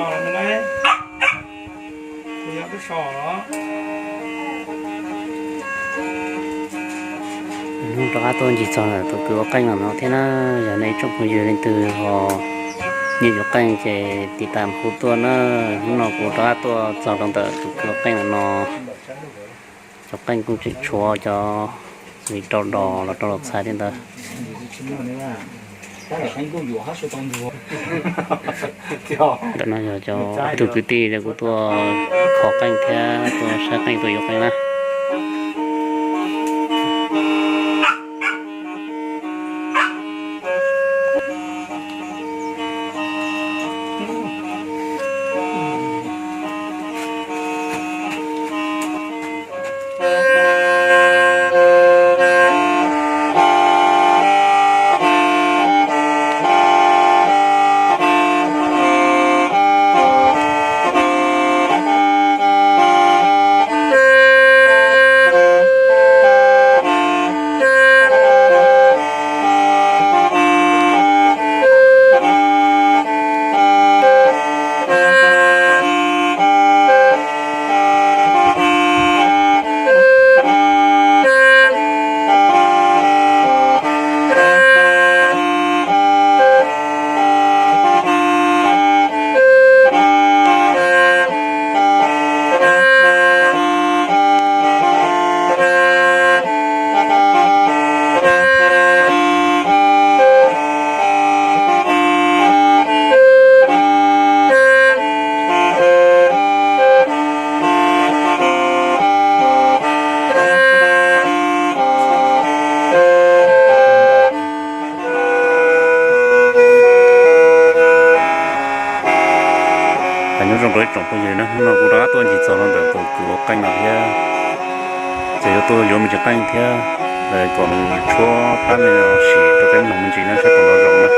Hnub rov qab tuaj ncig txog ntawm tus kwv ua qeej no thiab na. Yog nej tsoom phooj ywg leej twg ho nyiam yuav qeej ces tiv tas hu tuaj na. Hnub no kuv rov qab tuaj txog rau ntawm tus kwv ua qeej no. Cov qeej kuj tseem tshuav cov li rau dos los rau los txhais li ntawd. Ntawm no yog cov ib tug kwv tij uas kuj tuaj kho qeej thiab tuaj saib qeej tuaj yuav qeej na. Nyob zoo rau ib tsoom phooj ywg na, hnub no kuv rov qab tuaj ncig txog rau ntawm tus kwv ua qeej no thiab. Ces yuav tuaj yuav me ntsis qeej thiab, kom nws tshuab pab me sim rau peb mloog me ntsis na, saib puas nrov zoo na.